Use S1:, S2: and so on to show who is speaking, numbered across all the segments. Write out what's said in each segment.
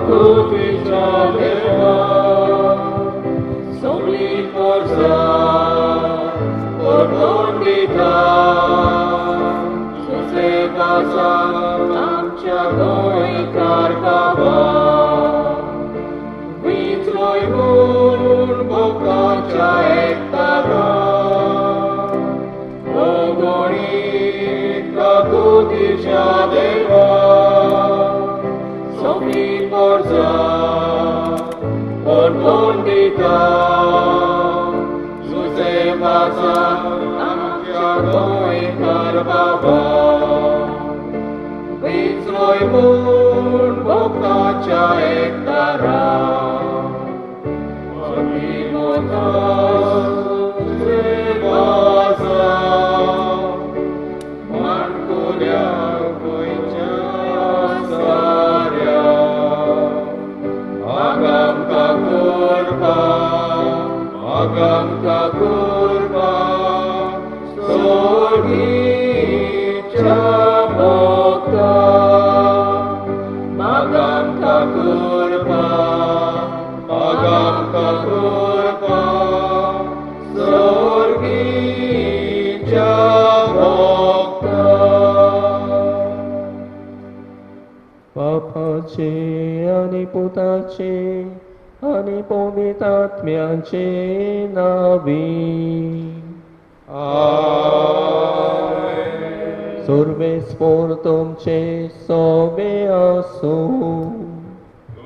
S1: काकुतीच्या देवा सगळी पोरसां परतून दिता जुझे वाजाक आमच्या गोंयकार बाबा विचरोय म्हूण भोगाच्या एकतारा अगणीत काकुतीच्या देवा सगळी पोरसां परतून दिता जुझे वाजाक आमच्या गोंयकार बाबा विचरोय म्हूण भोगाच्या एकतारा माणकुल्या गोंयच्या साऱ्या आगामका कुर्बा आगामका कुर्बा सोगीच्या भोगता मागामका कुर्बा मागामका कुर्बा सोर्गीच्या भोगता.
S2: बापाचे आनी पुताचे आनी पवित्र आत्म्याचे नावी.
S1: आमेन.
S2: सर्वेस्पोर तुमचे सोबे आसूं.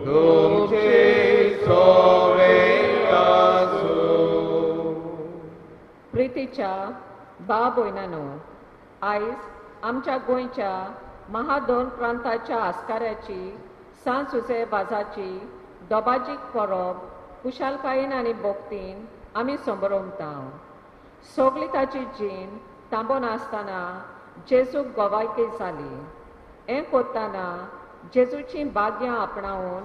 S1: तुमचे सोवे आसूं.
S3: प्रितीच्या बा भयणानो, आयज आमच्या गोंयच्या महादोन प्रांताच्या आस्काऱ्याची सांज जुझे वाजाची दोबाजीक परब खुशालकायेन आनी भक्तीन आमी संभ्रमता. सगली ताची जीण तांबो नासतना जेजूक गोवायकी जाली. हें करतना जेजूचीं भाग्यां आपणावन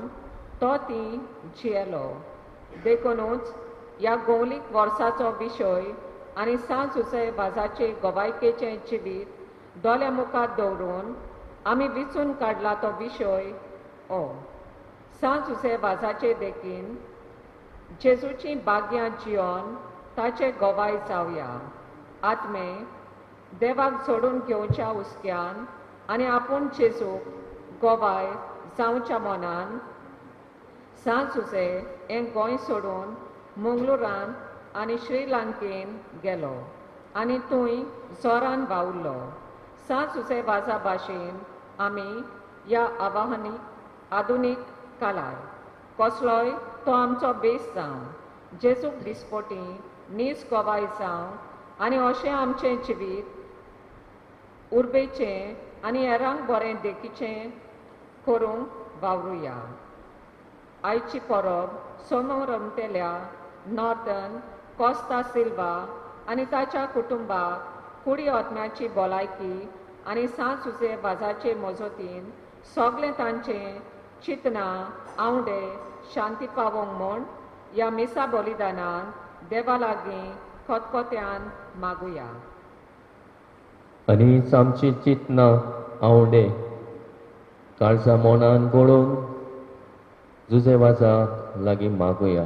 S3: तो ती जियेलो. देखुनूच ह्या गोवलीक वर्साचो विशय आनी सांज जुझे वाजाचे गोवायकेचें जिवीत दोळ्या मुखार दवरून आमी विचून काडला तो विशय ओ सांज जुझे वाजाचे देखीन जेजूचीं भाग्यां जियोन ताचे गोवाय जावया. आत्मे देवाक जोडून घेवच्या हुस्क्यान आनी आपूण जेजूक गोवाय जावच्या मनान सांज जुझे हें गोंय सोडून मंगळुरांत आनी श्रीलंकेन गेलो आनी थंय जोरान वावुरलो. सांज जुझे वाजा भाशेन आमी ह्या आवाहनीक आधुनीक काळार कसलोय तो आमचो बेस जावं जेजूक दिसपोटी नीज गोवाय जावं आनी अशें आमचें जिवीत उर्बेचें आनी हेरांक बरें देखीचें करूंक वावरुया. आयची परब सोनो रमतेल्या नॉर्दन कोस्ता सिल्वा आनी ताच्या कुटुंबाक कुडी आत्म्याची भलायकी आनी सांज जुझे वाजाचे मजतीन सगळें तांचें चिंतनां आंवडे शांती पावोवंक म्हूण ह्या मिसा बलिदानान देवा लागीं खतखत्यान मागुया.
S2: आनी आमची चिंतनां आंवडे काळजा मनान गळोवन जुझे वाजा लागीं मागुया.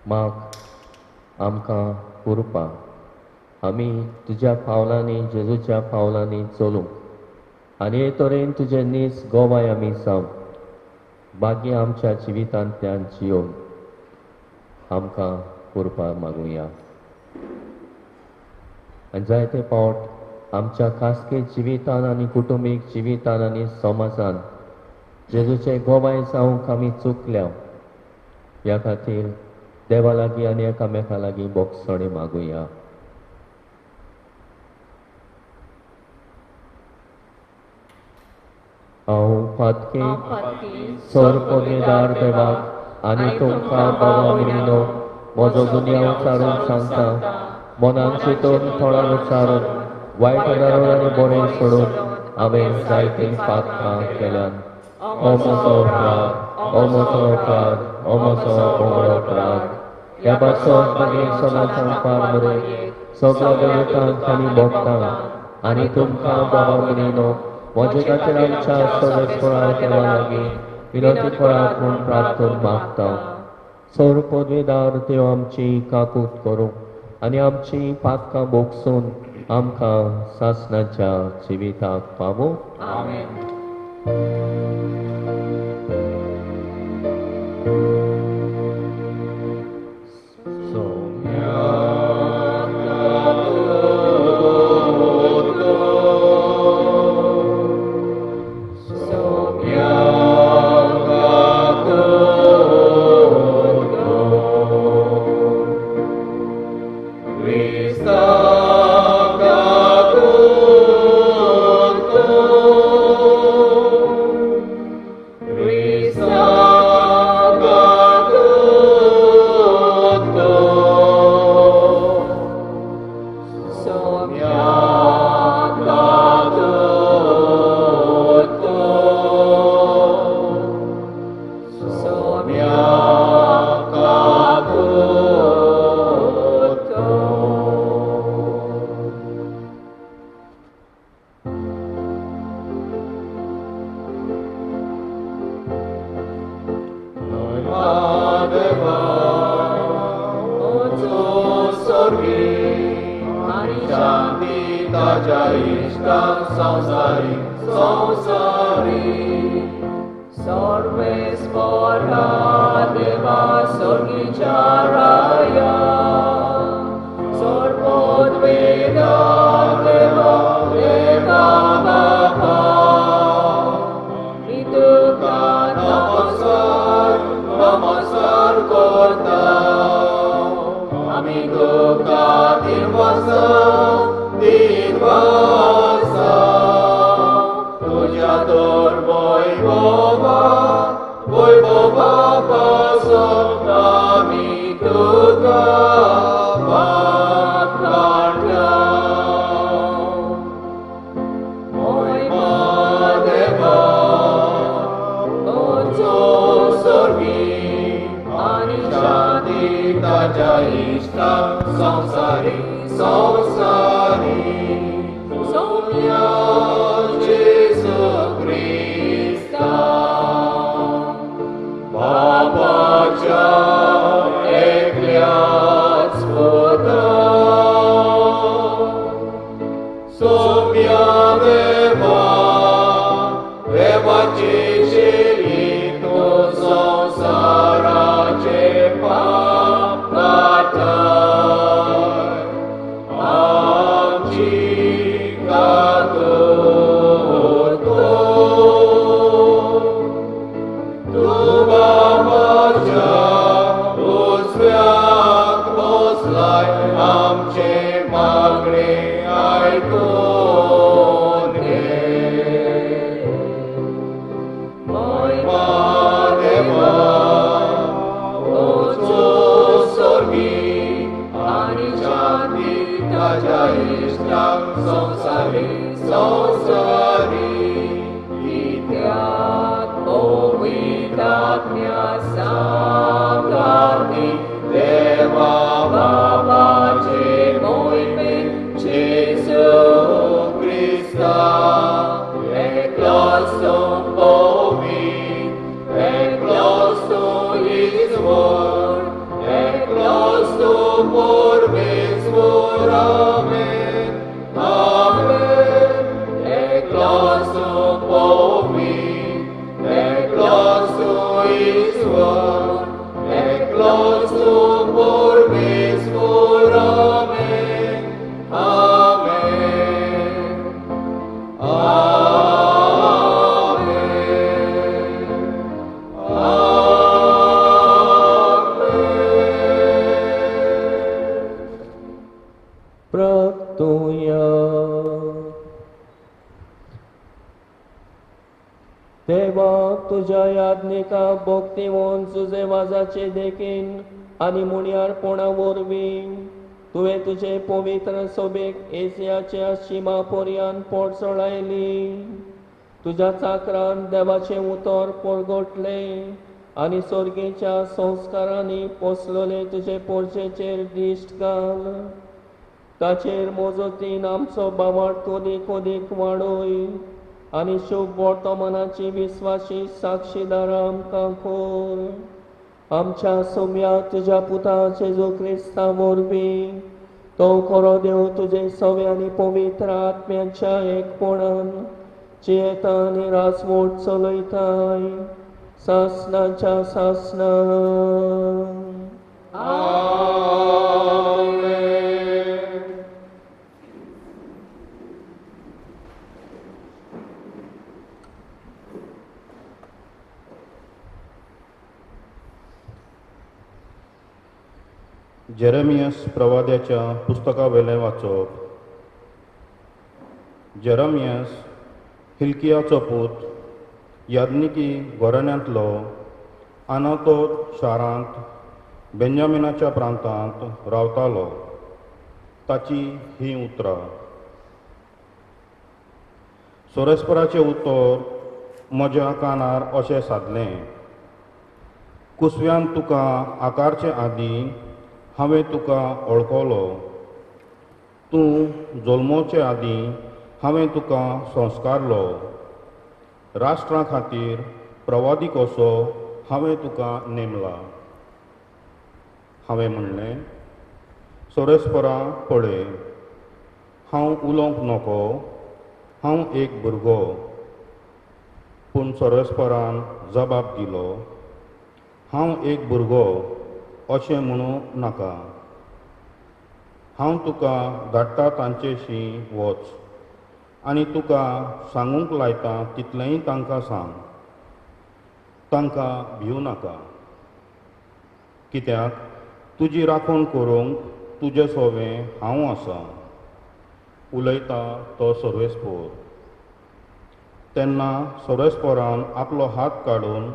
S2: माग आमकां कुरपा आमी तुज्या पावलांनी जेजूच्या पावलांनी चलूंक आनी हे तरेन तुजे नीज गोवाय आमी जावं बागी आमच्या जिवितांतल्यान जियोवन आमकां कुरपा मागुया. आनी जायते फावट आमच्या खासगी जिवितान आनी कुटुंबीक जिवितान आनी समाजान जेजूचे गोवाय जावंक आमी चुकल्या. ह्या खातीर देवा लागीं आनी एकामेका लागीं बोगसणी मागुया. हांव फातकी सोर पदवीदार देवाक आनी तुमकां बाबा भयणीनो म्हजो गुन्यांव उचारून सांगता. मनान चिंतून थोडान उचारून वायट उदारण आनी बरें सोडून हांवें जायतीं पातकां केल्यान. ओ म्हजो अपराध, ओ म्हजो अपराध, ओ म्हजो व्हड अपराध. ह्या पासत मागीर सदांच पार मरे सगळ्या देवतांक आनी भोगतां आनी तुमकां बाबा भयणीनो म्हजे खातीर आमच्या सर्वेस्परा देवा लागीं विनंती करात म्हूण प्रार्थन मागता. सर्व पदवेदार देव आमची काकूत करूं आनी आमची पातकां भोगसून आमकां सासणाच्या जिविताक पावूं.
S3: आमेन.
S2: तुज्या याज्ञिका भक्तिवंत तुजे वाजाचे देखीन आनी मुणयारपणा वरवीं तुवें तुजे पवित्र सोबेक एशियाच्या शिमा पर्यंत पोटसळायली. तुज्या चाकरान देवाचें उतर परगटलें आनी सर्गेच्या संस्कारांनी पोसलेले तुजे पोरचेचेर दिश्ट घाल. ताचेर मोजतीन आमचो बावाट कोदीक कोदीक वाडय. आनी शुभ वर्तमानाची विस्वाशी साक्षीदारां आमकां कोर. आमच्या सोम्या तुज्या पुता जेजू क्रिस्ता वरवीं तो खरो देव तुजे सवे आनी पवित्र आत्म्याच्या एकपणान जियेता आनी राजवट चलयताय सासनाच्या सासना.
S1: आमेन.
S4: जेरेमियस प्रवाद्याच्या पुस्तकावेलें वाचप. जेरेमियस हिल्कियाचो पूत याज्ञिकी घराण्यांतलो अनातोत शारांत बेंजामिनाच्या प्रांतांत रावतालो. ताची हीं उतरां. सोरेस्पराचें उतर म्हज्या कानार अशें सादलें, कुसव्यान तुका आकारचे आदीं हांवें तुका वळखलो, तूं जल्मोचे आदीं हांवें तुका संस्कारलो, राष्ट्रा खातीर प्रवादी कसो हांवें तुका नेमला. हांवें म्हणलें, सोरेस्परा पळय, हांव उलोवंक नको, हांव एक भुरगो. पूण सोरेस्परान जबाब दिलो, हांव एक भुरगो अशें म्हणूं नाका. हांव तुका धाडटा तांचेशी वच आनी तुका सांगूंक लायता तितलेंय तांकां सांग. तांकां भिवं नाका, कित्याक तुजी राखण करूंक तुजे सोवें हांव आसा, उलयता तो सर्वेस्पोर. तेन्ना सर्वेस्पोरान आपलो हात काडून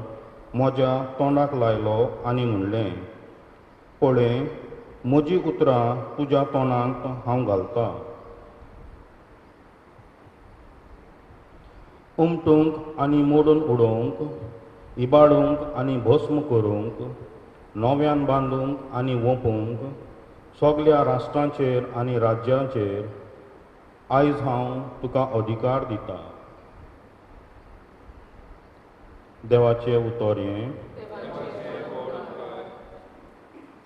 S4: म्हज्या तोंडाक लायलो आनी म्हणलें, पळय, म्हजी उतरां तुज्या तोंडांत हांव घालतां. उमटूंक आनी मोडून उडोवंक, इबाडूंक आनी भस्म करूंक, नव्यान बांदूंक आनी वोंपूंक, सगल्या राष्ट्रांचेर आनी राज्यांचेर आयज हांव तुका अधिकार दितां. देवाचें उतर हें.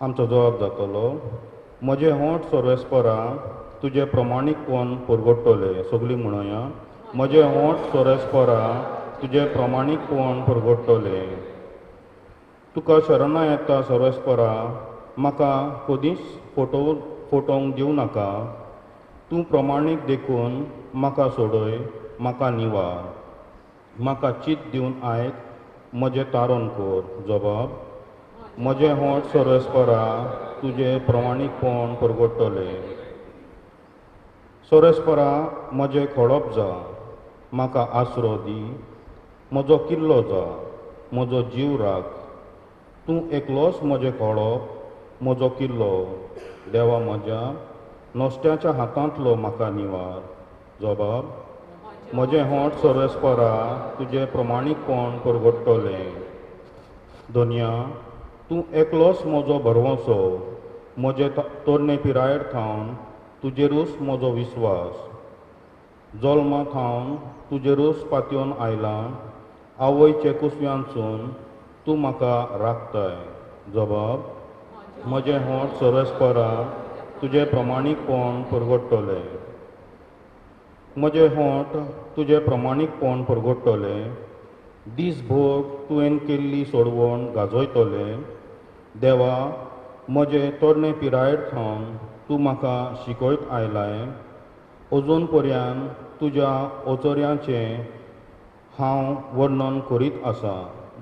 S4: आमचो जबाब जातलो, म्हजे होंठ सर्वेस्परा तुजें प्रमाणीकपण परगट्टले. सगळीं म्हणोया, म्हजे होंठ सर्वेस्परा तुजें प्रमाणीकपण परगट्टले. तुका शरणां येता सर्वेस्परा, म्हाका कदींच फटोवंक दिवं नाका. तूं प्रमाणीक देखून म्हाका सोडय, म्हाका निवार. म्हाका चीत दिवन आयक, म्हजें तारण कर. जबाब, म्हजें होंठ सर्वेस्परा तुजें प्रमाणीकपण परगट्टले. सर्वेस्परा म्हजें खडप जा, म्हाका आसरो दी, म्हजो किल्लो जा, म्हजो जीव राख. तूं एकलोच म्हजें खडप, म्हजो किल्लो. देवा म्हज्या नश्ट्याच्या हातांतलो म्हाका निवार. जबाब, म्हजें होंठ सर्वेस्परा तुजें प्रमाणीकपण परगट्टलें. दोनया, तूं एकलोच म्हजो भरवंसो, म्हजे तरणे पिरायेर थावन तुजेरूच म्हजो विस्वास. जल्मा थावन तुजेरूच पातयेवन आयलां, आवयचे कुसव्यानसून तूं म्हाका राखताय. जबाब, म्हजें होंठ सर्वेस्परा तुजें प्रमाणीकपण परगट्टलें. म्हजें होंठ तुजें प्रमाणीकपण परगट्टलें. दीसभर तुवें केल्ली सोडवण गाजयतलें. देवा, म्हजे तरणे पिरायेर थावन तूं म्हाका शिकयत आयलाय. अजून पर्यंत तुज्या अचर्याचें हांव वर्णन करीत आसा.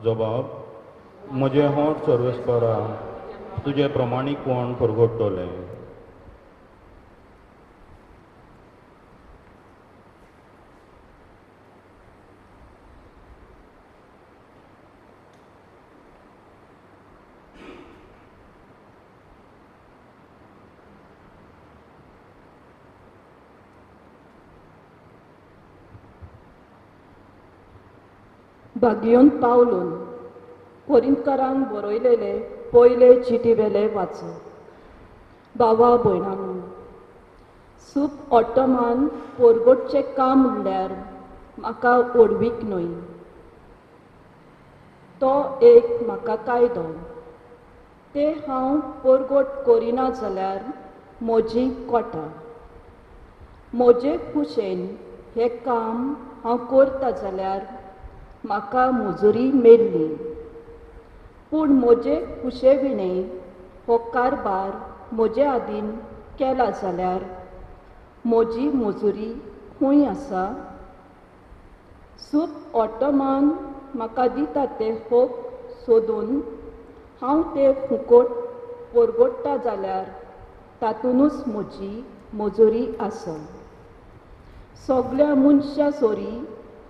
S4: जबाब, म्हजें होंठ सर्वेस्परा तुजें प्रमाणीकपण परगट्टलें.
S5: भाग्योन पावलून कोरिंतकारांक बरयलेले पयले चिटी वेले वाचो. बाबा भयणांनो, सूप ऑटोमान पोरगोटचें काम म्हणल्यार म्हाका व्हडवीक न्हय. तो एक म्हाका कायदो, ते हांव परगट करिना जाल्यार म्हजी कोटा. म्हजे खुशेन हें काम हांव करता जाल्यार म्हाका मजुरी मेळ्ळी, पूण म्हजे खुशे विणें हो कारबार म्हजे आदीन केला जाल्यार म्हजी मजुरी खंय आसा? सूप ऑटोमान म्हाका दिता ते होक सोदून हांव ते फुकट परगट्टा जाल्यार तातूंतच म्हजी मजुरी आसा. सगल्या मनशां सोरी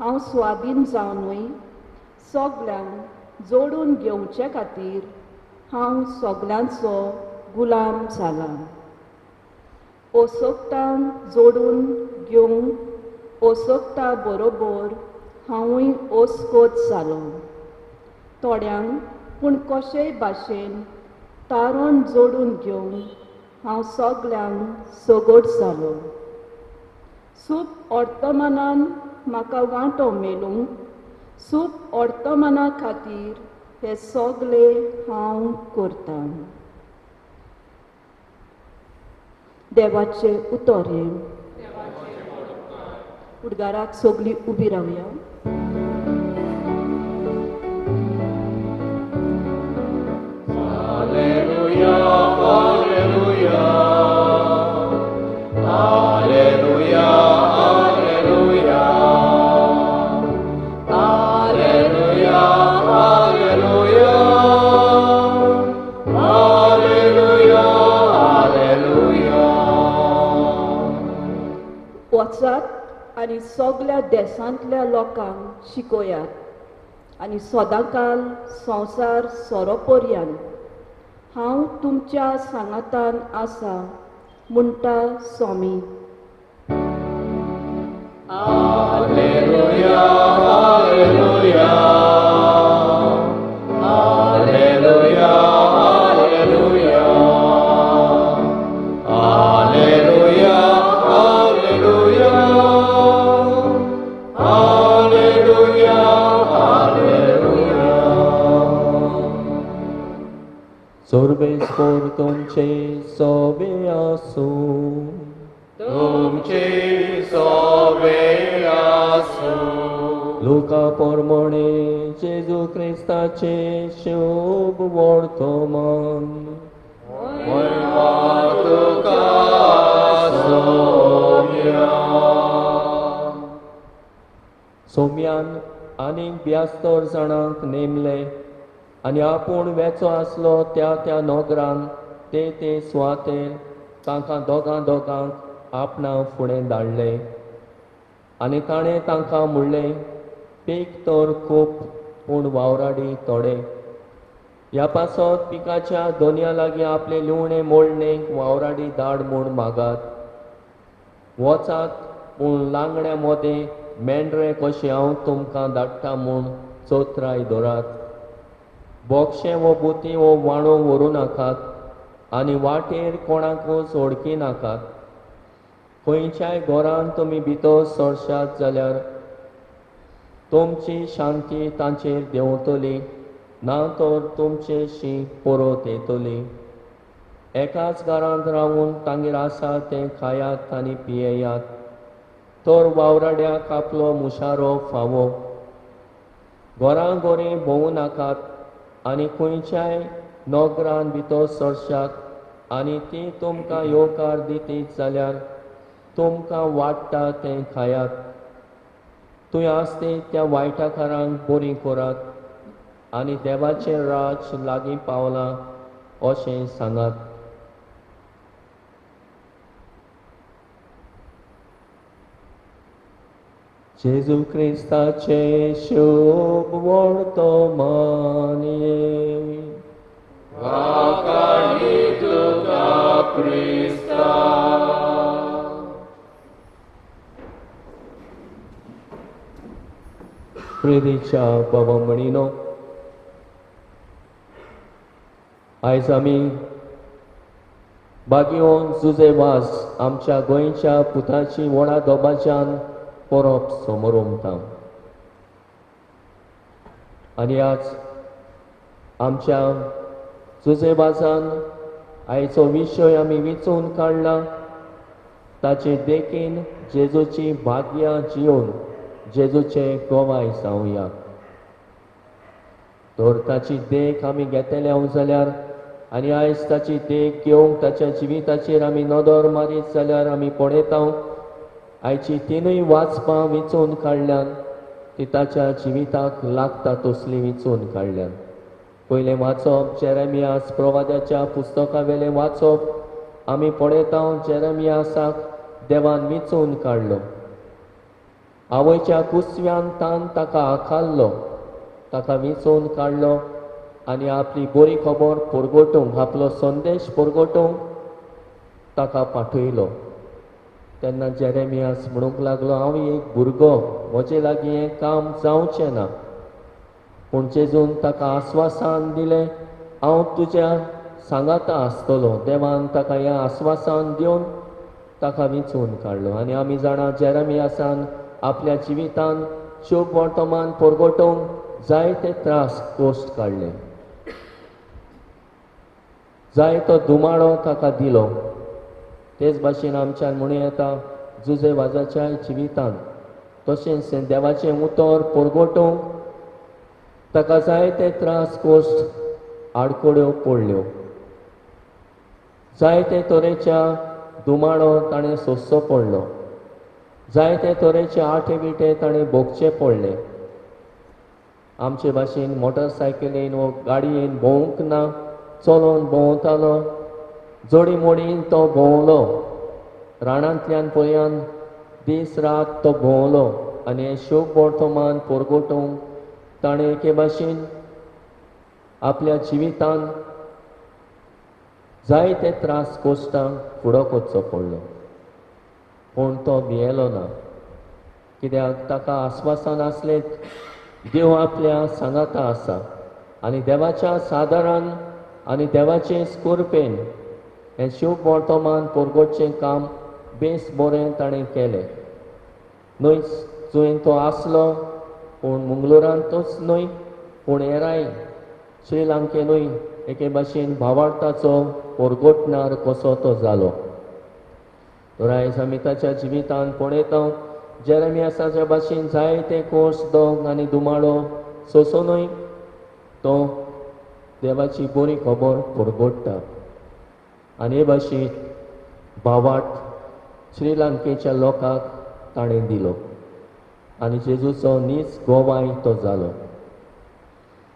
S5: हांव स्वाधीन जावनूय सगल्यांक जोडून घेवचे खातीर हांव सगल्यांचो गुलाम जाला. ओसोकतांक जोडून घेवंक ओसोकता बरोबर हांवूय ओसकोत जालो. थोड्यांक पूण कशेय भाशेन तारण जोडून घेवंक हांव सगल्यांक सगट जालो. सूप वर्तमानान म्हाका वांटो मेळूंक सूप वर्तमाना खातीर हे सगळे हांव करतां. देवाचें उतर हें. उडगाराक सगळीं उबी रावया.
S1: Alleluia, Alleluia, Alleluia, Alleluia, Alleluia, Alleluia, Alleluia, Alleluia.
S5: वचात आनी सगल्या देसांतल्या लोकांक शिकयात आनी सदांकाल संवसार सोरो पर्यंत हांव तुमच्या सांगातान आसा म्हणटा स्वामी.
S1: Alleluia, Alleluia, Alleluia, Alleluia, Alleluia, Alleluia, Alleluia, Alleluia.
S2: सोर्बेस्पोर तुमचे सोबे आसूं.
S1: तुमची सोबे आसूं.
S2: लुका पोरमोणे जेजू क्रिस्ताचे शुभ वर्तमान.
S1: महिमा तुका सोम्या.
S2: सोम्यान आनीक ब्यास्तर जाणांक नेमले आनी आपूण वेचो आसलो त्या त्या नोगरान ते ते सुवातेर तांकां दोगां दोगांक आपणा फुडें धाडले. आनी ताणें तांकां म्हणलें, पीक तर खूब पूण वावराडी थोडे. ह्या पासत पिकाच्या दोनया लागीं आपले लुवणे मोडणेक वावराडी धाड म्हूण मागात. वचात, पूण लांगड्या मोदें मेंढरे कशें हांव तुमकां धाडटा म्हूण चोत्राय दवरात. बोक्षें वो बोती वो वाणो व्हरूं नाकात आनी वाटेर कोणाकूच वळखी नाकात. खंयच्याय घरान तुमी भितर सरशात जाल्यार तुमची शांती तांचेर देंवतली, ना तर तुमचे शी परत येतली. एकाच घरांत रावून तांगेर आसा तें खायात आनी पियेयात, तर वावराड्याक आपलो मुशारो फावो. घरां घरी भोंवूं नाकात आनी खंयच्याय नगरान भितर सरशात आनी ती तुमकां येवकार दितीत जाल्यार तुमकां वाडटा तें खायात. थंय आसते त्या वायटाकारांक बरी करात आनी देवाचें राज लागीं पावलां अशें सांगात. जेजू क्रिस्ताचें शुभ वर्तमान.
S1: वाखाणी तुका क्रिस्ता.
S2: प्रेरीच्या बाबा म्हणिनो, आयज आमी बागियोन जुजे वास आमच्या गोंयच्या पुताची व्हडा दोबाच्यान परब समोरमता. आनी आज आमच्या जुजे वाजान आयचो विशय आमी विचून काडला ताचे देखीन जेजूची भाग्यां जिवन जेजूचे गोवाय जावया. तर ताची देख आमी घेतले जाल्यार आनी आयज ताची देख घेवंक ताच्या जिविताचेर आमी नदर मारीत जाल्यार आमी पळयता आयची तिनूय वाचपां विचून काडल्यान ती ताच्या जिविताक लागता तसली विचून काडल्यान. पयलें वाचप जेरेमियास प्रवाद्याच्या पुस्तका वेलें वाचप आमी पळयता जेरेमियासाक देवान विचून काडलो. आवयच्या कुसव्यान तान ताका आखारलो, ताका विचून काडलो आनी आपली बरी खबर परगटूंक, आपलो संदेश परगटूंक ताका पाठयलो. तेन्ना जेरेमियास म्हणूंक लागलो, हांव एक भुरगो, म्हजे लागीं हें काम जावचें ना. पूण जेजून ताका आस्वासन दिलें, हांव तुज्या सांगाता आसतलो. देवान ताका हें आस्वासन दिवन ताका विचून काडलो. आनी आमी जाणा जेरेमियासान आपल्या जिवितान शुभ वर्तमान परगटोवंक जायते त्रास कश्ट काडले, जायतो धुमाडो ताका दिलो. तेच भाशेन आमच्यान म्हणूं येता जुजे वाजाच्या जिवितान तशेंच देवाचें उतर परगटोवंक ताका जायते त्रास कश्ट आडखळ्यो पडल्यो, जायते तरेच्या धुमाडो ताणें सोंसचो पडलो, जायते तरेचे आठे विटे ताणें भोगचे पडले. आमचे भाशेन मोटरसायकलीन वो गाडयेन भोंवूंक ना, चलोन भोंवतालो, जोडी मोडीन तो भोंवलो, रानांतल्यान पळयान दीस रात तो भोंवलो. आनी हें शुभ वर्तमान परगटोवंक ताणें एके भाशेन आपल्या जिवितान जायते त्रास कश्टांक फुडो करचो पडलो. पूण तो भियेलो ना, कित्याक ताका आस्वासन आसलें देव आपल्या सांगाता आसा आनी देवाच्या सादारण आनी देवाचे स्कुर्पेन हें शुभ वर्तमान परगटचें काम बेस बरें ताणें केलें. न्हय जंय तो आसलो पूण मंगळुरांतूच न्हय पूण हेराय श्रीलंकेनूय एके भाशेन भावार्थाचो परगटणार कसो तो जालो. तर आयज आमी ताच्या जिवितान पळयता जेरेमियासाच्या भाशेन जायते कोर्स दोग आनी धुमाडो सोंसुनूय तो देवाची बरी खबर परगट्टा. आनी हे भाशेन भावार्थ श्रीलंकेच्या लोकांक ताणें दिलो आनी जेजूचो नीज गोवाय तो जालो.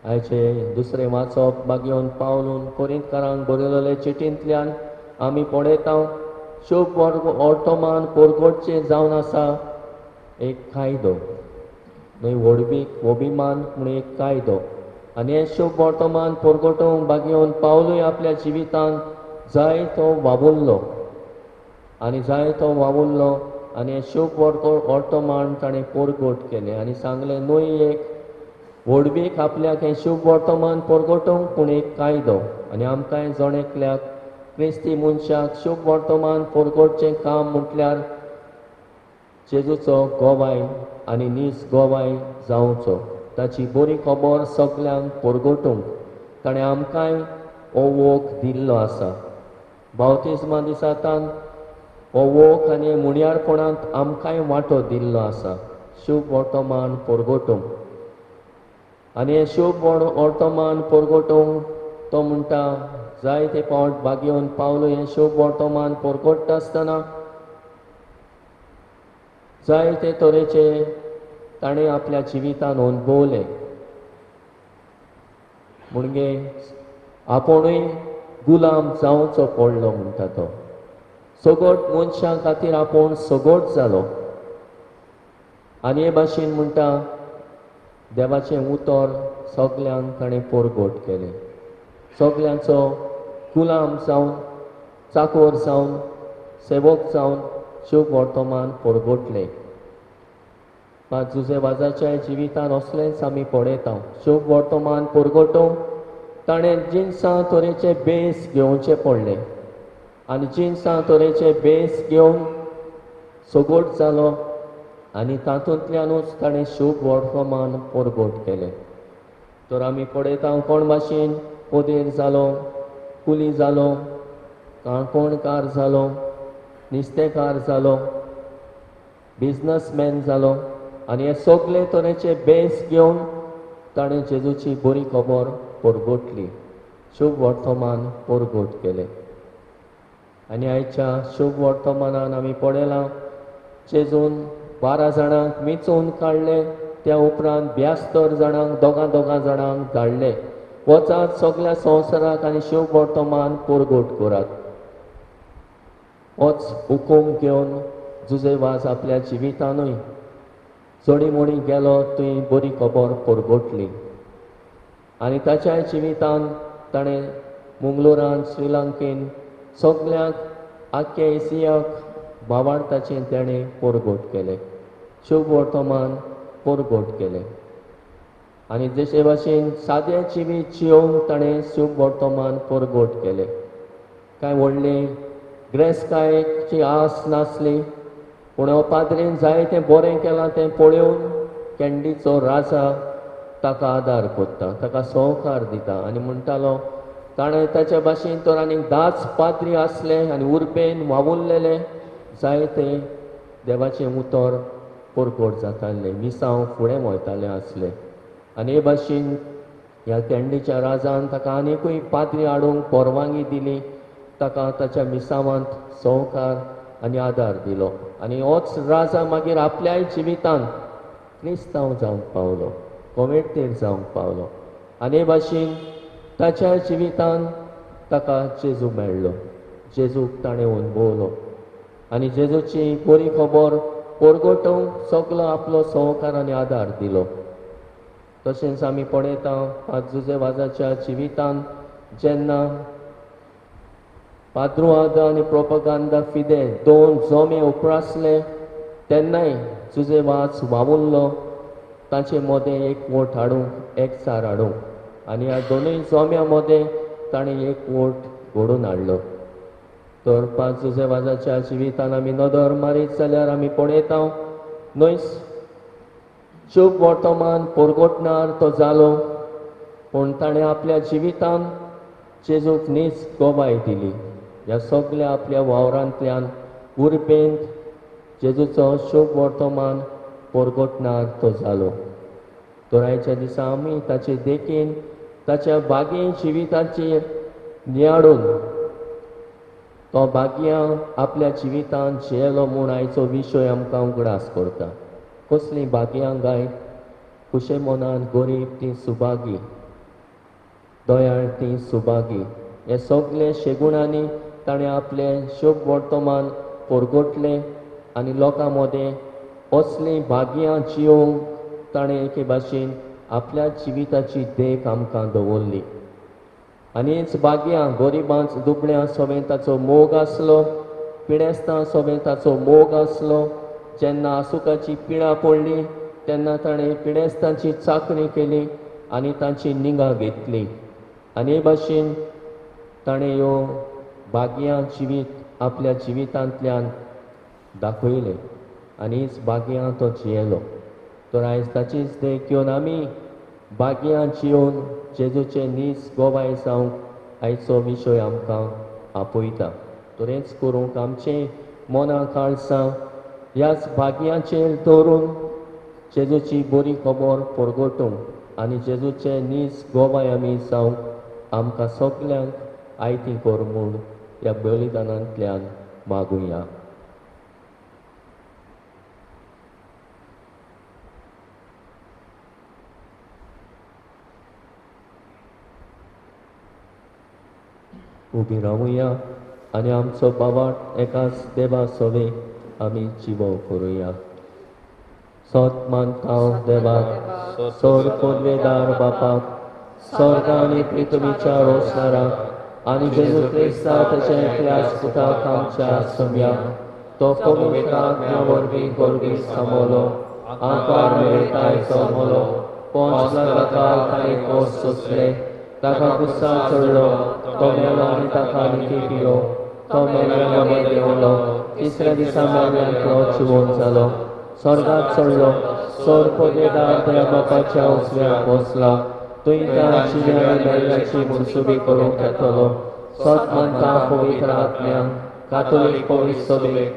S2: आयचे दुसरें वाचप बागेवन पावलून कोरिंतकारांक बरयलेले चिटींतल्यान आमी पळयता शुभ वर्तमान परगटचें जावन आसा एक कायदो, न्हय व्हडवीक अभिमान म्हूण एक कायदो. आनी हें शुभ वर्तमान परगटोवंक बागेवन पावलूय आपल्या जिवितान जाय तो वावुरलो आनी जाय तो वावुरलो आनी हें शुभ वर्तमान ताणें परगट केलें आनी सांगलें न्हय एक व्हडवीक आपल्याक हें शुभ वर्तमान परगटोवंक पूण एक कायदो. आनी आमकांय जण एकल्याक क्रिस्ती मनशाक शुभ वर्तमान परगटचें काम म्हटल्यार जेजूचो गोवाय आनी नीज गोवाय जावचो, ताची बरी खबर सगल्यांक परगटूंक ताणें आमकांय हो वोख दिल्लो आसा. बावतिज्मा दिसा तान हो वोख आनी मुणयारपणांत आमकांय वांटो दिल्लो आसा शुभ वर्तमान परगटूंक. आनी हें शुभ वर्तमान परगटोवंक तो म्हणटा जायते फावट बागेवन पावलो हें शुभ वर्तमान परगट्टा आसतना जायते तरेचे ताणें आपल्या जिवितान अणभवलें. म्हणजे आपुणूय गुलाम जावचो पडलो म्हणटा तो, सगट मनशां खातीर आपूण सगट जालो. आनी हे भाशेन म्हणटा देवाचें उतर सगल्यांक ताणें परगट केलें, सगल्यांचो गुलाम जावन चाकोर जावन सेवक जावन शुभ वर्तमान परगटलें. मात जुजे वाजाच्या जिवितान असलेंच आमी पळयता शुभ वर्तमान परगटोवंक ताणें जिनसां तरेचे बेस घेवचे पडले आनी जिनसां तरेचे बेस घेवन सगट जालो आनी तातूंतल्यानूच ताणें शुभ वर्तमान परगट केलें. तर आमी पळयता कोण भाशेन पोदेर जालो, कुली जालो, काणकोणकार जालो, नुस्तेकार जालो, बिजनसमॅन जालो आनी हे सगळे तरेचे बेस घेवन ताणें जेजूची बरी खबर परगटली, शुभ वर्तमान परगट केलें. आनी आयच्या शुभ वर्तमानान आमी पळयलां जेजून 12 जाणांक वेंचून काडले, त्या उपरांत 72 जाणांक दोगां दोगां जाणांक धाडले, वचात सगळ्या संवसाराक आनी शुभ वर्तमान परगट करात. होच हुकूम घेवन जुजे वाज आपल्या जिवितानूय चडी मोडी गेलो थंय बरी खबर परगटली आनी ताच्या जिवितान ताणें मंगलोरान, श्रीलंकेन, सगळ्यांक आख्ख्या एशियाक भावार्थाचें ताणें परगट केलें, शुभ वर्तमान परगट केलें. आनी जशे भाशेन सादें जिवीत जियोवन ताणें शुभ वर्तमान परगट केलें. कांय व्हडली ग्रेसकायेची आस नासली, पूण हो पाद्रीन जायतें बरें केलां तें पळोवन कँडीचो राजा ताका आदार करता, ताका सहकार दिता आनी म्हणटालो ताणें ताच्या भाशेन तर आनीक 10 पाद्री आसले आनी उर्बेन वावुरलेले जायते देवाचें उतर परगट जातालें, मिसांव फुडें वयतालें आसलें. आनी हे भाशेन ह्या कँडीच्या राजान ताका आनिकूय पाद्री हाडूंक परवानगी दिली, ताका ताच्या मिसांवांत सहकार आनी आदार दिलो. आनी होच राजा मागीर आपल्याय जिवितान क्रिस्तांव जावंक पावलो, कोमेटेर जावंक पावलो. आनी हे भाशेन ताच्या जिवितान ताका जेजू मेळ्ळो, जेजूक ताणें अणभवलो आनी जेजूची बरी खबर परगटोवंक सगलो आपलो सहकार आनी आदार दिलो. तशेंच आमी पळयता जुजे वाजाच्या जिवितान जेन्ना पाद्रुआद आनी प्रोपगांदा फिदे 2 जोमे उप्रासले तेन्नाय जुजे वाज वावुरलो ताचे मदें एक वोट हाडूंक, एकचार हाडूंक आनी ह्या दोनूय जोम्या मदें ताणें एक वोट घडोवन हाडलो. तर पांच जुजे वाजाच्या जिवितान आमी नदर मारीत जाल्यार आमी पळयता न्हय शुभ वर्तमान परगटणार तो जालो, पूण ताणें आपल्या जिवितान जेजूक नीज गवाय दिली. ह्या सगल्या आपल्या वावरांतल्यान उर्बेंत जेजूचो शुभ वर्तमान परगटणार तो जालो. तर आयच्या दिसा आमी ताचे देखीन ताच्या बागी जिविताचेर नियाळून तो भाग्यां आपल्या जिवितान जियेलो म्हूण आयचो विशय आमकां उगडास करता. कसलीं भाग्यां गाय, खुशे मनान गरीब तीं सुभागी, दयाळ तीं सुभागी, हे सगळे शेगुणांनी ताणें आपलें शुभ वर्तमान परगटलें आनी लोकां मदें असलीं भाग्यां जियोवंक ताणें एके भाशेन आपल्या जिविताची देख आमकां दवरली. आनी हीच भाग्यां गरिबांच दुबळ्यां सोबें ताचो मोग आसलो, पिडेस्तां सोबें ताचो मोग आसलो. जेन्ना आसुकाची पिडा पडली तेन्ना ताणें पिडेस्तांची चाकरी केली आनी तांची निगा घेतली. आनी हे भाशेन ताणें ह्यो भाग्यां जिवीत आपल्या जिवितांतल्यान दाखयलें आनी हीच भाग्यां तो जियेलो. तर आयज ताचीच देख घेवन आमी भाग्यां जियोवन जेजूचे नीज गवाय जावंक आयचो विशय आमकां आपयता. तर हेंच करूंक आमचें मनां काळसां ह्याच भाग्याचेर दवरून जेजूची बरी खबर परगटूंक आनी जेजूचे नीज गवाय आमी जावंक आमकां सगल्यांक आयती कर म्हूण ह्या बलिदानांतल्यान मागुया. उबी रावुया आनी आमचो बाबाट एकाच देवा सोवे आमी जिवो करुया. सत मानता देवाक, सोर पुर्वेदार बापाक, स्वर्ग आनी पृथ्वीच्या रोसणाराक आनी जेजू क्रिस्ता ताच्या एकल्याच पुताक आमच्या सोम्या, तो पवित्र आत्म्या वरवीं गर्भीत सामलो, आकार मेळटाय जल्मलो, पोंचला ताका ताणें कोस सोंसले, ताका गुस्सा चडलो, तो मेलो आनी ताका निकी पिलो, तो मेल्ल्या मदें देंवलो, तिसऱ्या दिसा मेल्ल्यांतलो जिवोन जालो, स्वर्गात चडलो, सोर पदेदार त्या बापाच्या उजव्याक बसला, थंय त्या जिव्या आनी मेल्ल्याची मुनसुबी करूंक येतलो. सत मानता पवित्र आत्म्यांक, कातोलीक पवित्र सभेक,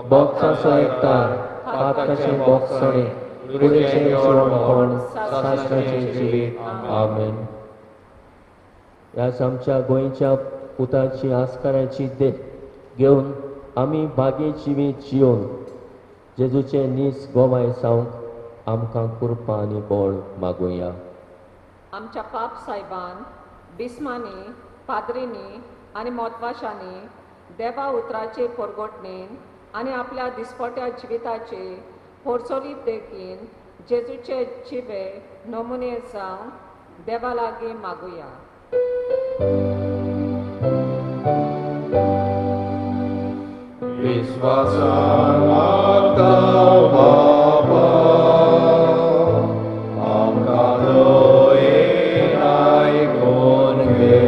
S2: भक्ताचो एकठार, पातकाचें भोगसणें, कुडीचें जिवणपण, शास्त्राचें जिवीत. आमेन. ह्याच आमच्या गोंयच्या पुताची आस्काराची देख घेवन आमी भागी जिवीत जिवन जेजूचे नीस गोवाय जावंक आमकां कृपा आनी बळ मागुया.
S3: आमच्या पाप सायबान, बिस्मांनी, पाद्रींनी आनी मोतवाशांनी देवा उतराचे परगटणेन आनी आपल्या दिसपट्या जिविताचे होरसोलीत देखीन जेजूचे जिवे नमुने जावन देवा लागीं मागुया.
S1: विश्वासान मागता बापा, आमकां दयेन आयकून घे.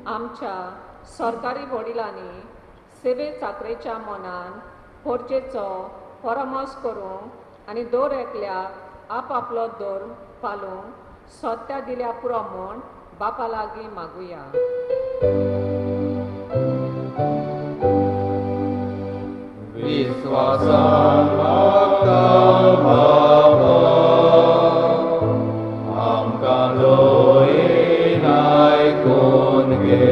S3: आमच्या सरकारी वडिलांनी सेवे चाकरेच्या मनान पोरचेचो परामर्श करूंक आनी दर एकल्याक आपआपलो धर्म पालूंक सत्या दिल्या पुरो म्हूण बापा लागीं मागुया.
S1: विश्वासान मागता बापा, आमकां दयेन आयकून घे.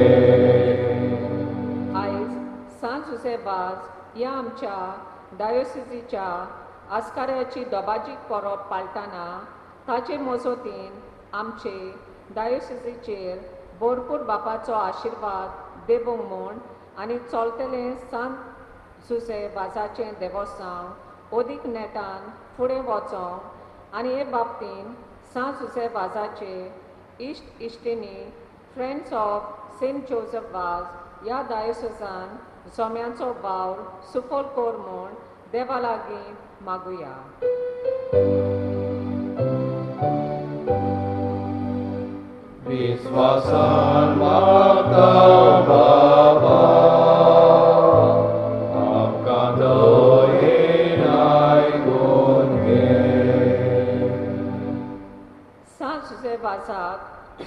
S3: आयज सांत जुझे वाज ह्या आमच्या डायोसिजीच्या आस्काऱ्याची दोबाजीक परब पाळटाना ताचे मजतीन आमचे डायोसिजीचेर भरपूर बापाचो आशिर्वाद देवूंक म्हूण आनी चलतलें सांत जुझे वाजाचें देवस्थान अदीक नेटान फुडें वचोंक आनी हे बाबतीन सांत जुझे वाजाचे इश्ट इश्टिणी friends of Saint Joseph Vaz ह्या डायोसिसान जोम्यांचो वावर सुफल कर म्हूण देवा लागीं मागुया.
S1: विश्वासान मागता बापा, आमकां दयेन आयकून घे.
S3: सांत जुझे वाजाक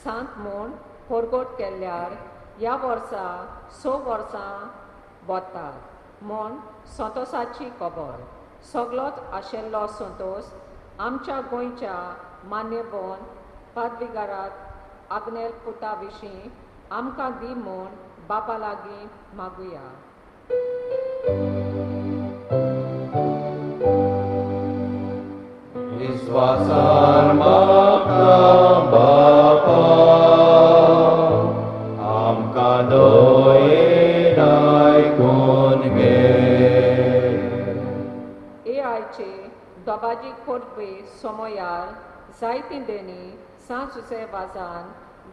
S3: सांत म्हूण परगट केल्यार ह्या वर्सा 6 वर्सां वतात म्हूण संतोसाची खबर. सगलोच आशिल्लो संतोस आमच्या गोंयच्या मान्यवंत पादविगारात आग्नेल पुता विशीं आमकां दी म्हूण बापा लागीं मागुया.
S1: विश्वासान मागता बापा, आमकां दयेन आयकून घे.
S3: हे आयचे दोबाजी कोरपी समयार जायतीं देणी सांत जुझे वाजान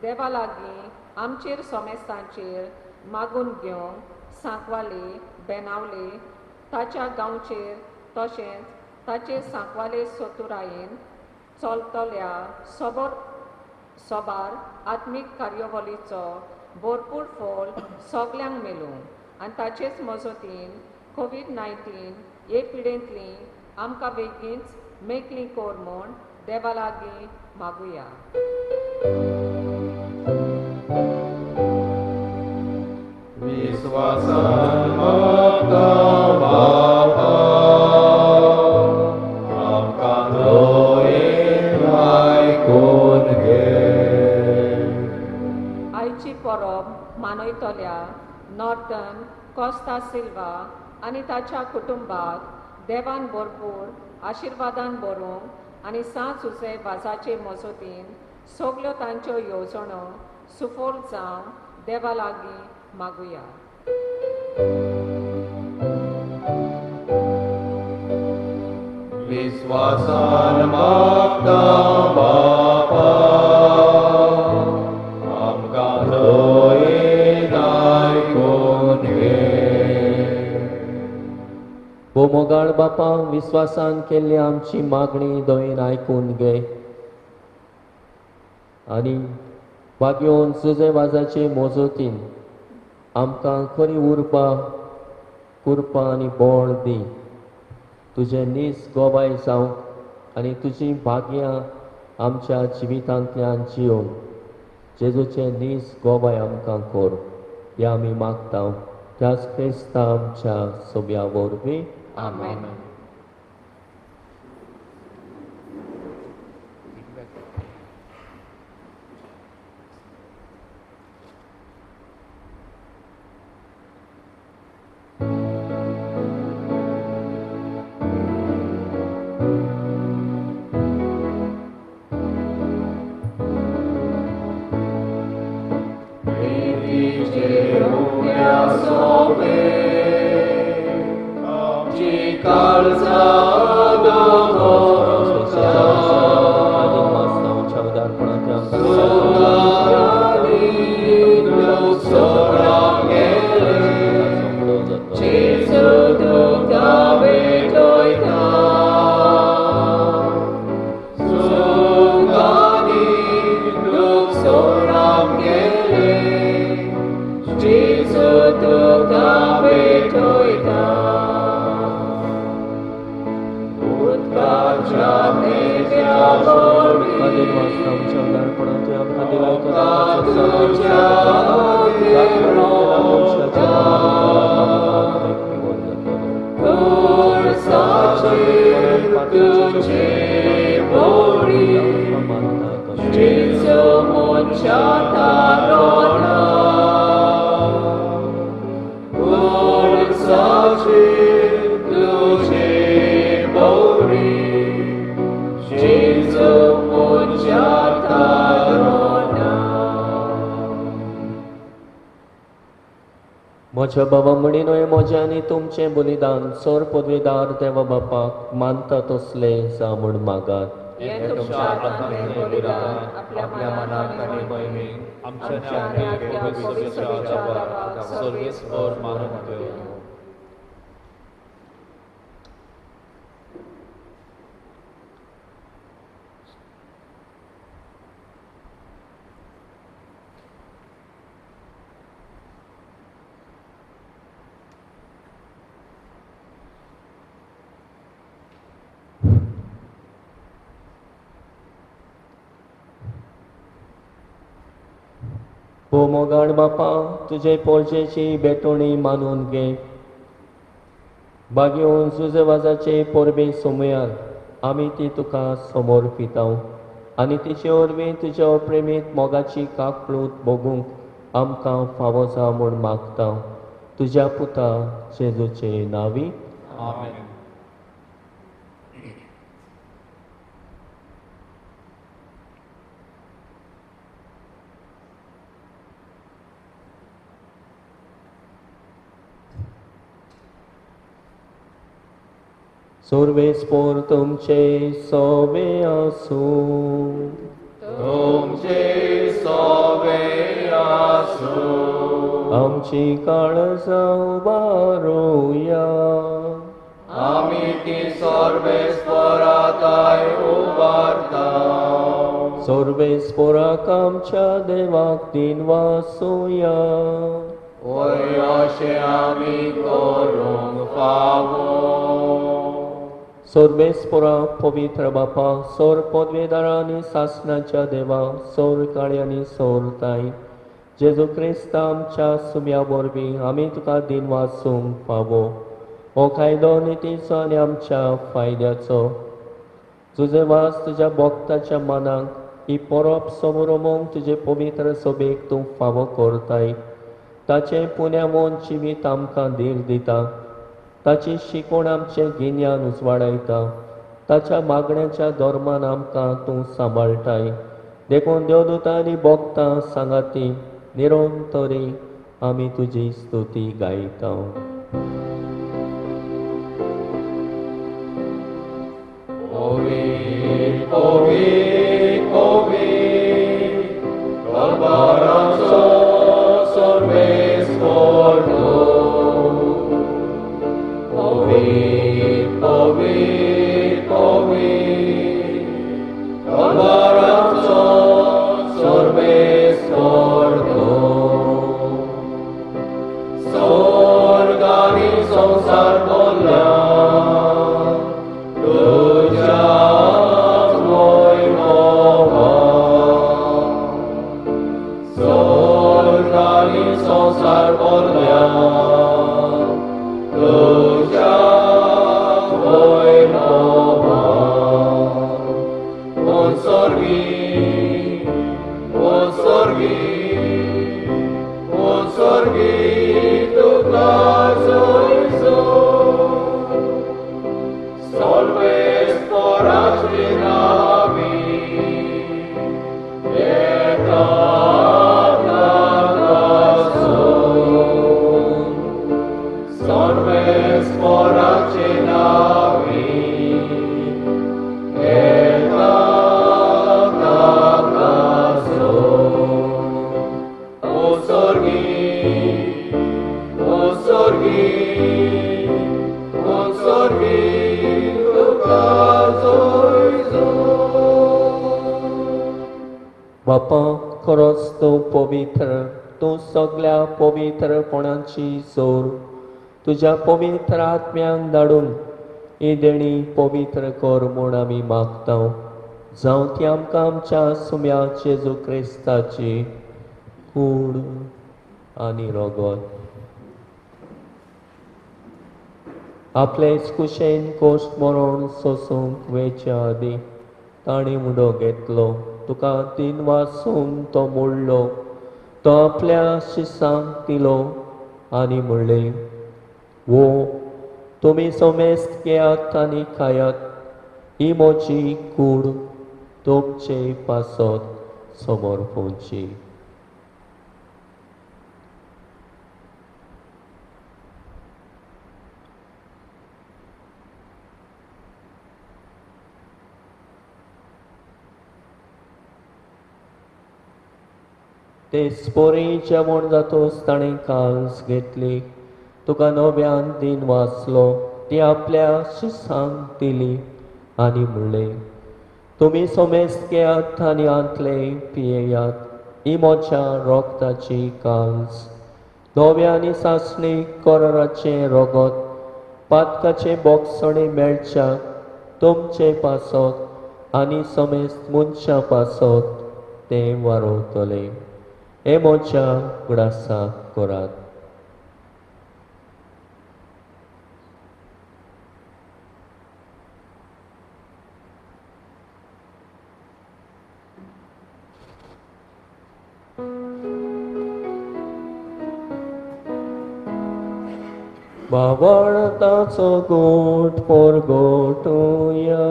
S3: देवा लागीं आमचेर सोमेस्तांचेर मागून घेवंक सांकवाले बेनावले ताच्या गांवचेर तशेंच ताचे सांकवाले सोतुरायेन चलतल्या सोबर सोबार आत्मीक कार्यावळीचो भरपूर फळ सगल्यांक मेळूं आनी ताचेच मजतीन कोवीड-19 हे पिडेंतली आमकां बेगीनच मेकळी कर म्हूण देवा लागीं मागुया.
S1: विश्वासान मागता बापा, आमकां दयेन आयकून घे.
S3: आयची परब मानयतल्या नॉर्टन कोस्ता सिल्वा आनी ताच्या कुटुंबाक देवान भरपूर आशिर्वादान भरूंक आनी सांत जुझे वाजाचे मजतीन सगल्यो तांच्यो येवजणो सुफल जावंक देवा लागीं मागुया.
S1: विश्वासान मागता बापा, आमकां दयेन आयकून घे.
S2: भोव बापा, विस्वासान केल्ली आमची मागणी दयेन आयकून घे आनी भाग्योवन जुझे वाजाचे मोजोतीन आमकां खरी उर्बा कृपा आनी बळ दी. तुजें नीज गोवाय जावंक आनी तुजीं भाग्यां आमच्या जिवितांतल्यान जियोवन जेजूचें नीज गोवाय आमकां कर, ह्या आमी मागता त्याच क्रिस्ता आमच्या सोब्या वरवीं.
S3: आमेन.
S2: म्हज्या बाबा म्हणिनूय म्हजें आनी तुमचें बलिदान सोर पदवीदार देवा बापाक मानता तसलें जावं म्हूण मागात.
S3: हें तुमच्या हातांतलें बलिदान आपल्या मनाक आनी मोहिमेक आमच्या आनी आपल्या पवित्र देवाक
S1: सर्वेस्पर मानून घेवं.
S2: ओ मोगाळ बापा, तुजे पोरजेची भेटवणी मानून घे. बागेवन जुजेवाजाचे परबे सोमयान आमी ती तुका समर्पिता आनी तिचे वरवीं तुज्या प्रेमीत मोगाची काकळूत भोगूंक आमकां फावो जावं म्हूण मागता. तुज्या पुता जेजूचे नांवी.
S1: आमेन.
S2: सर्वेस्पोर तुमचे सोवे आसूं.
S1: तुमचे सोवे आसूं.
S2: आमची काळजां उबारुया.
S1: आमी ती सर्वेस्पोराताय उबारता.
S2: सर्वेस्पोराक आमच्या देवाक दिन वासुया.
S1: वय अशें आमी करूंक फावो.
S2: सर्वेस्पोरा पवित्र बापा, सोर पदवेदारा आनी सासणाच्या देवा, सोर काळी आनी सोर ताय जेजू क्रिस्ता आमच्या सुम्या वरवीं आमी तुका दिन वासूंक फावो. हो कायदो नितीचो आनी आमच्या फायद्याचो. तुजे वास तुज्या भक्ताच्या मनाक ही परब समरोमोंक तुजे पवित्र सोबेक तूं फावो करताय. ताचें पुण्यामोन जिवीत आमकां धीर दिता. ताची शिकवण आमचें गिन्यान उजवाडायता. ताच्या मागण्याच्या धर्मान आमकां तूं सांबाळटाय. देखून देवदूतां आनी भक्तां सांगाती निरंतरी आमी तुजी स्तुती गायता.
S1: Sorgani son सर्वेस्पराचे नांवी एका ताकासो. ओ स्वर्गी, ओ स्वर्गी, ओ स्वर्गी तुका जोय जोय.
S2: बापा, खरोच तूं पवित्र, तूं सगळ्या पवित्रपणाची जोर. तुज्या पवित्र आत्म्यांक धाडून ही देणी पवित्र कर म्हूण आमी मागता. जावं ती आमकां आमच्या सुम्या जेजू क्रिस्ताची कूड आनी रगत. आपले कुशेन कोश्ट मरण सोसूंक वेच्या आदीं ताणें उडो घेतलो, तुका तीन वासून तो मोडलो, तो आपल्या शिसांक दिलो आनी म्हणलें, वो तुमी समेस्त घेयात आनी खायात, ही म्हजी कूड तुमचे पासत समर्पणची. ते पोरी जेवण जातोच ताणें काल्स घेतली, तुका नव्यान दिन वाचलो, ती आपल्या शिसांक दिली आनी म्हणलें, तुमी समेस्त घेयात आनी आंतले पियेयात, ही म्हज्या रोगताची काल्स, नव्या आनी सासणी कराराचें रगत, पातकाचें बोगसणें मेळच्या तुमचे पासत आनी समेस्त मनशां पासत तें वारोवतलें. हे म्हज्या उगडासाक करात. बावळताचो गोट पोरगोटुया.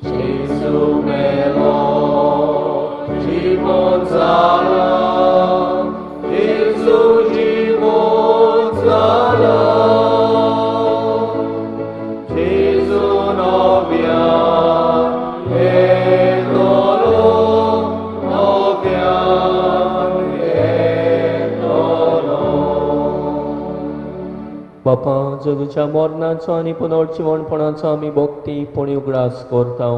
S1: जेजू मेलो, जिवंत जाला, जेजू जिवंत जाला, जेजू नव्यान येतलो, नव्यान येतलो.
S2: बापा, जेजूच्या मरणाचो आनी पुनर्जिवणपणाचो आमी भक्ती पुणी उगडास करता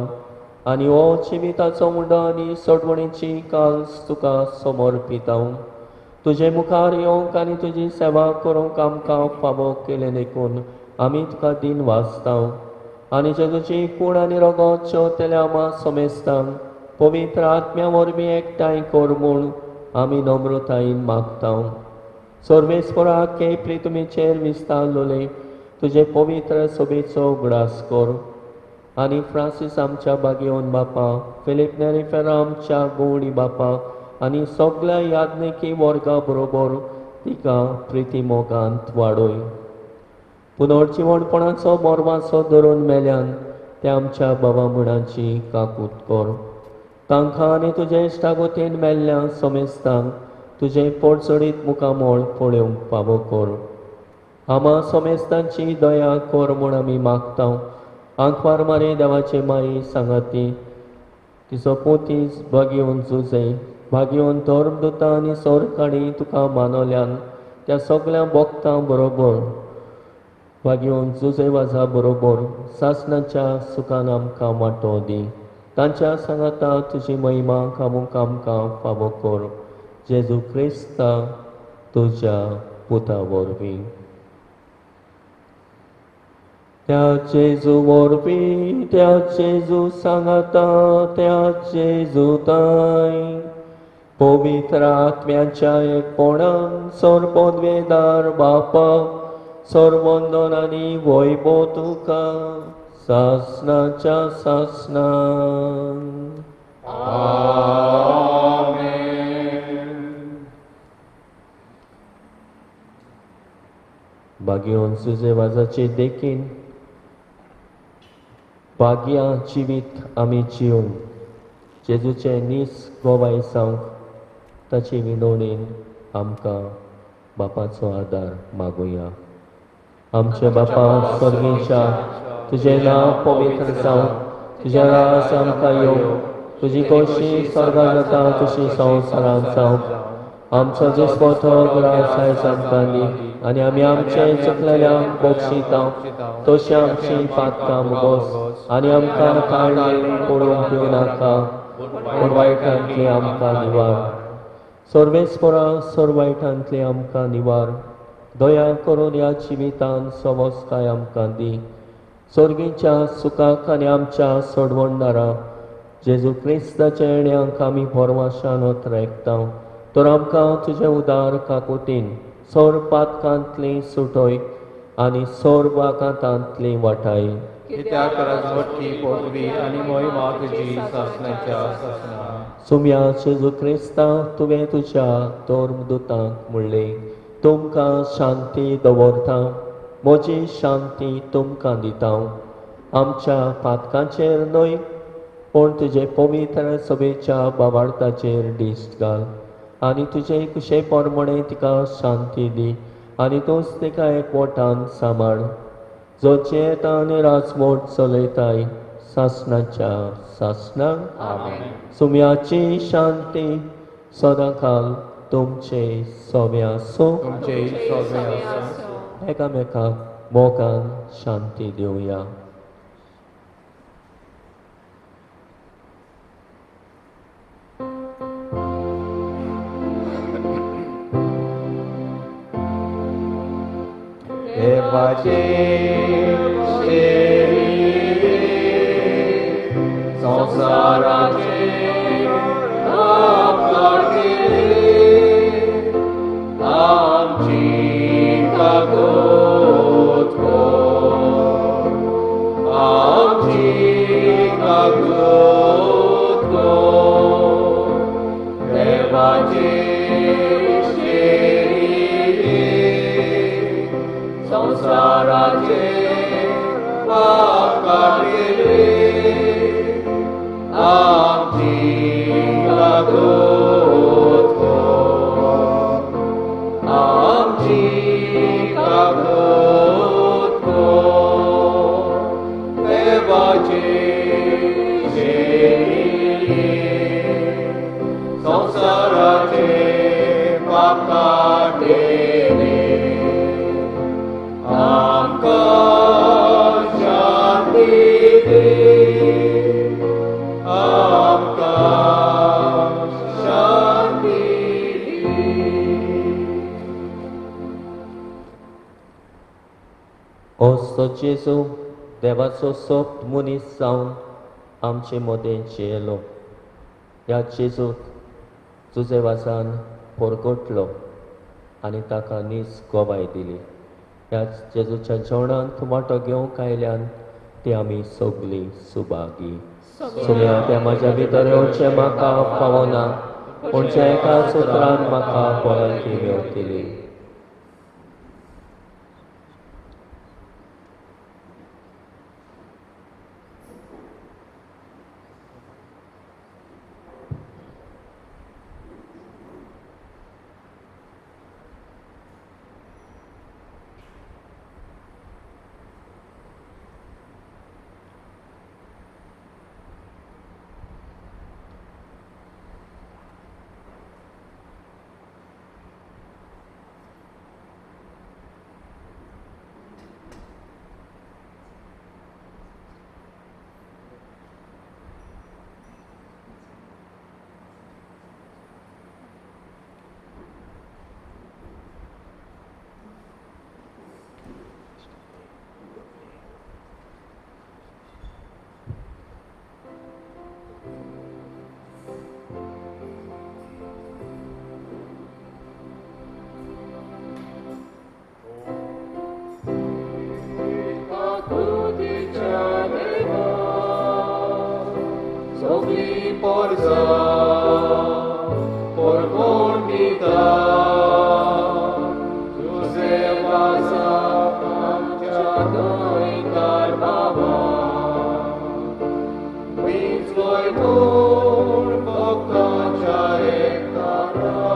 S2: आनी हो जिविताचो मुंडो आनी सोडवणीची काल्स तुका समर्पिता. तुजे मुखार येवंक आनी तुजी सेवा करूंक आमकां फावो केलें देखून आमी तुका दिन वाचता. आनी जेजूची कूड आनी रगत जेवतल्या आमा समेस्तांक पवित्र आत्म्या वरवीं एकठांय कर म्हूण आमी नम्रतायेन मागता. सर्वेस्पराक हे प्रितुमीचेर विस्तारलोले तुजे पवित्र सोबेचो उगडास कर. आनी फ्रांसीस आमच्या बागेवन बापा, फिलीप नेरी फेरा आमच्या गोवणी बापा आनी सगळ्या याज्ञिकी वर्गा बरोबर तिका प्रिती मोगांत वाडय. पुनर्जिवणपणाचो मोरवाचो धरून मेल्यान त्या आमच्या बाबा मुणाची काकूत कर. तांकां आनी तुजे इश्टागोतीन मेल्ल्या समेस्तांक तुजें पोटचडीत मुखामळ पळोवंक फावो कर. आमा समेस्तांची दया कर म्हूण आमी मागता. आंकवार मारे देवाचे माई सांगाती, तिचो पोतीस भागयोवन जुजे, भागयोवन धर्मदुतां आनी सोरकाणी तुका मानवल्यान त्या सगळ्या भक्तां बरोबर भागयोवन जुजे वाजा बरोबर सासणाच्या सुखान आमकां वांटो दी. तांच्या सांगाता तुजी महिमा खावूंक आमकां फावो कर. जेजू क्रिस्ता तुज्या पुता वरवीं. त्या जेजू वरवीं, त्या जेजू सांगाता, त्या जेजू ताय पवित्र आत्म्याच्या एकपणान सर्वोद्वेदार बापा, सर्वंदन आनी वैभव तुका सासणाच्या सासणान.
S1: आमेन.
S2: भाग्यवन सुजे वाजाचे देखीन भाग्या जिवीत आमी जिवन जेजूचे नीस गोवाय जावंक ताची विनवणीन आमकां बापाचो आदार मागुया. आमचे बापा स्वर्गीच्या, तुजें नांव पवित्र जावं, तुजें राज आमकां येवं, तुजी खोशी स्वर्गांत जाता तशी संवसारांत जावं. आमचो दिसपटो ग्रास आयज आमकां दी आनी आमी आमचे चुकलेल्यांक बक्षिता तशी आमची पातकां मुगोस आनी आमकां काडून पडूंक दिवं नाका, पूण वायटांतली आमकां निवार. सर्वेस्परा सर्व वायटांतली आमकां निवार. दया करून ह्या जिवितान समजकाय आमकां दी. सर्गीच्या सुखाक आनी आमच्या सोडवणदारा जेजू क्रिस्ताच्या येण्याक आमी भरवाशान ओतरेकता. तर आमकां तुजे उदार काकुतीन सोर पातकांतली सुटय आनी सोर वाकातांतली वाटाय.
S1: कित्याक राजवटकी पदवी आनी मोहिमा तुजी सासणाच्या सासणा.
S2: सुम्या जेजू क्रिस्ता, तुवें तुज्या धर्मदुतांक म्हणलें, तुमकां शांती दवरता, म्हजी शांती तुमकां दिता. आमच्या पातकांचेर न्हय पूण तुजे पवित्र सभेच्या बाबार्थाचेर दिश्ट घाल आनी तुजे कुशे प्रमाणे तिका शांती दी आनी तूंच तिका एकवटान सांबाळ, जो जियेता आनी राजमोट चलयताय सासणाच्या सासणाक. सुम्याची शांती सदांकाल तुमचे सोव्या आसूं.
S1: तुमचे सोबे आसूं.
S2: एकामेकाक मोगान शांती दिवया.
S1: देवाचे शेरी संवसाराचे पाप काडटिले, आमची काकूत कर, आमची काकूत कर. देवाचे शेरी संवसाराचे पाप काडटिले, आमची काकूत कर, आमची काकूत कर. देवाचे शेरी संवसाराचे पाप काडटिले, आमकां शांती दी, आमकां शांती दी.
S2: असो जेजू देवाचो सोप्त मनीस जावन आमचे मदें जियेलो. ह्या जेजूक तुजे वासान परगटलो आनी ताका नीज गवाय दिली. ह्या जेजूच्या जेवणांत वांटो घेवंक आयल्यान ती आमी सगळीं सुभागी. सुम्या त्या म्हज्या भितर येवचें म्हाका पावना, पूण ज्या एका सुत्रान म्हाका भलायकी मेवतली.
S1: काकुतीच्या देवा, सगळी पोरसां पोरकोण दिता, तुजे वासा आमच्या गोंयकार बाबा, विंचलोय म्हूण भक्तांच्या एकचारान.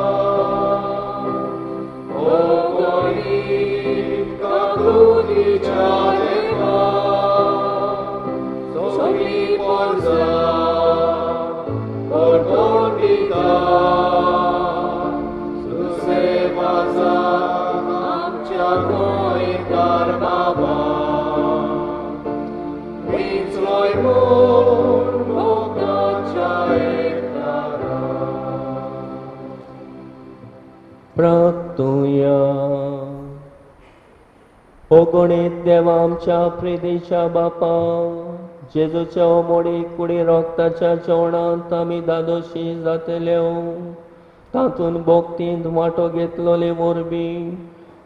S2: प्रार्थुया. ओ गणीत देवा आमच्या प्रितीच्या बापा, जेजूच्या मोडी कुडी रोगताच्या जेवणांत आमी दादोशी जातले, तातूंत भक्तींत वांटो घेतलोले वरवीं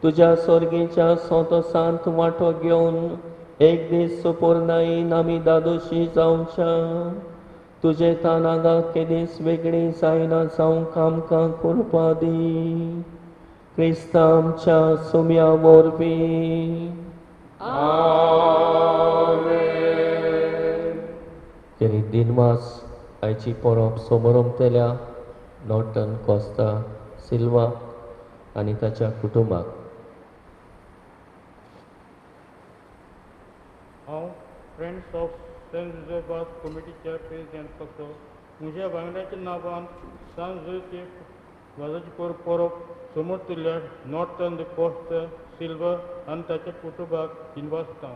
S2: तुज्या सर्गीच्या सोतोसांत वांटो घेवन एक दीस सुपुर्नाईन आमी दादोशी जावच्या. तुजे तानागा केदीस वेगळी जायना जावंक आमकां कृपा दी. क्रिस्ता आमच्या सुम्या वरवीं. तरी दिनवास आयची परब समोरमतल्या नॉर्टन कोस्ता सिल्वा आनी ताच्या कुटुंबाक.
S6: हांव फ्रेंड्स ऑफ सेंट जुझे वाज कमिटीच्या प्रेसिडेंट फक्त म्हज्या वांगड्याच्या नांवान सान जुझे वाजाची परब समोर नॉर्टन कोस्ट सिल्वा आनी ताच्या कुटुंबाक दिनवासता.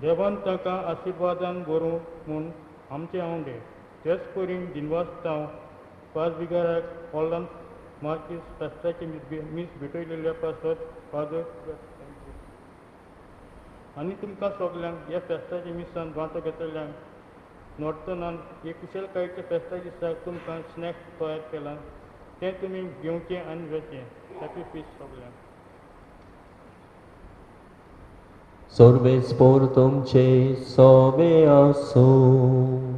S6: देवान तांकां आशिर्वादान भरूं म्हूण आमचे आवडे. तेच परी दिनवासता पांच बिगाराक ऑर्लांद मार्कीस फेस्ताची मीस भेटयलेल्या पासत फादर आनी तुमकां सगल्यांक ह्या फेस्ताच्या मिसान वांटो घेतल्यांक नॉर्टनान हे कुशलकायेच्या फेस्ता दिसाक तुमकां स्नॅक्स तयार केलां तें तुमी घेवचें आनी वेचें. हॅपी फीस्ट सगल्यांक.
S2: सर्वेस्पोर तुमचे सोबे आसूं.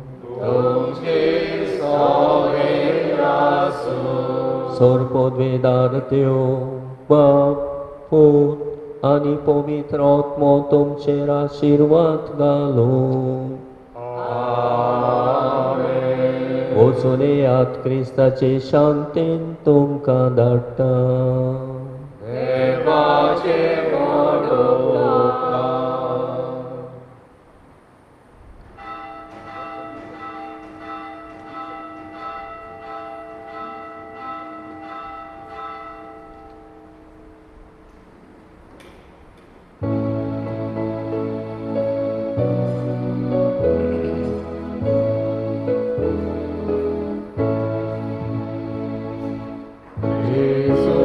S2: सोरपोद्वेदार देव बाप पूत आनी पवित्र आत्मो तुमचेर आशिर्वाद घालूं. वचून येयात, क्रिस्ताचे शांतीन तुमकां धाडटा.
S6: Gesù,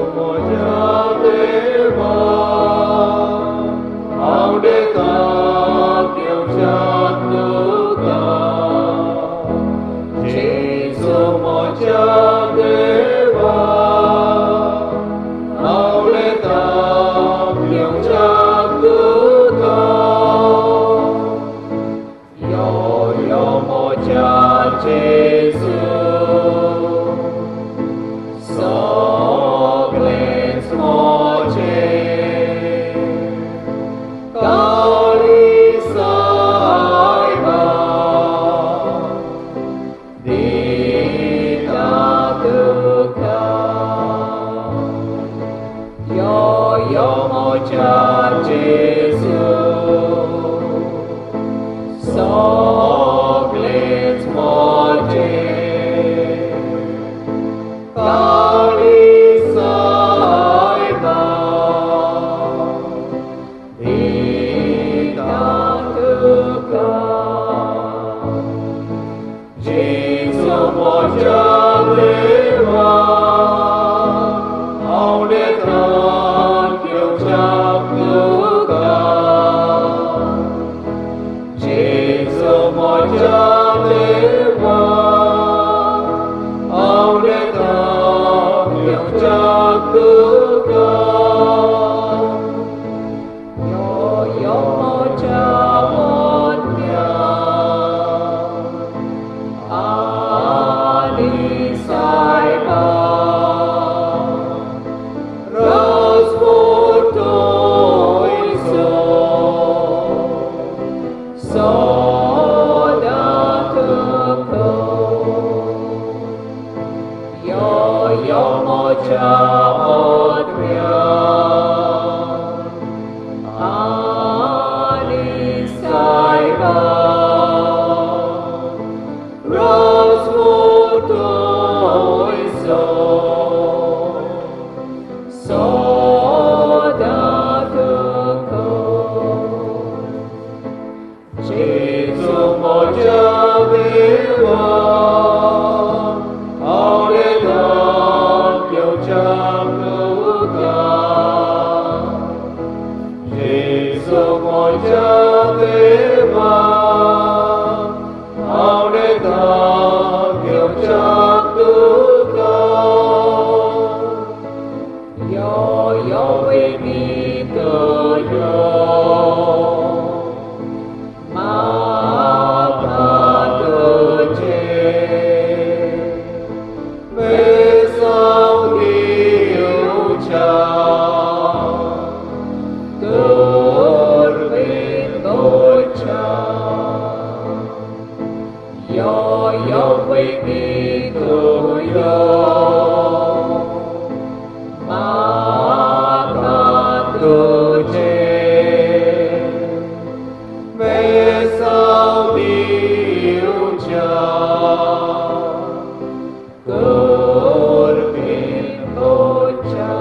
S1: करपीन दवरच्या.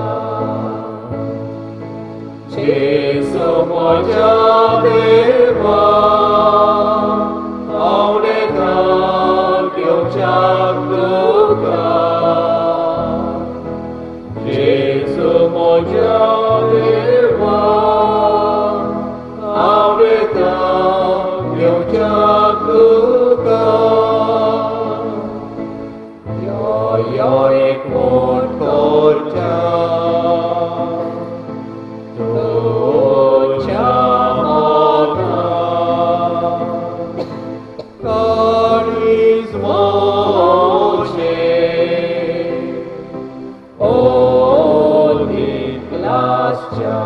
S1: जेजू म्हज्या देवा, आवडेता घेवच्याक तुका. जेजू म्हज्या देवा, आवडेता घेवच्याक तुका. यो यो एकवट करच्या तुज्या मोगान, काळीज म्हजें ओदीक लासच्या.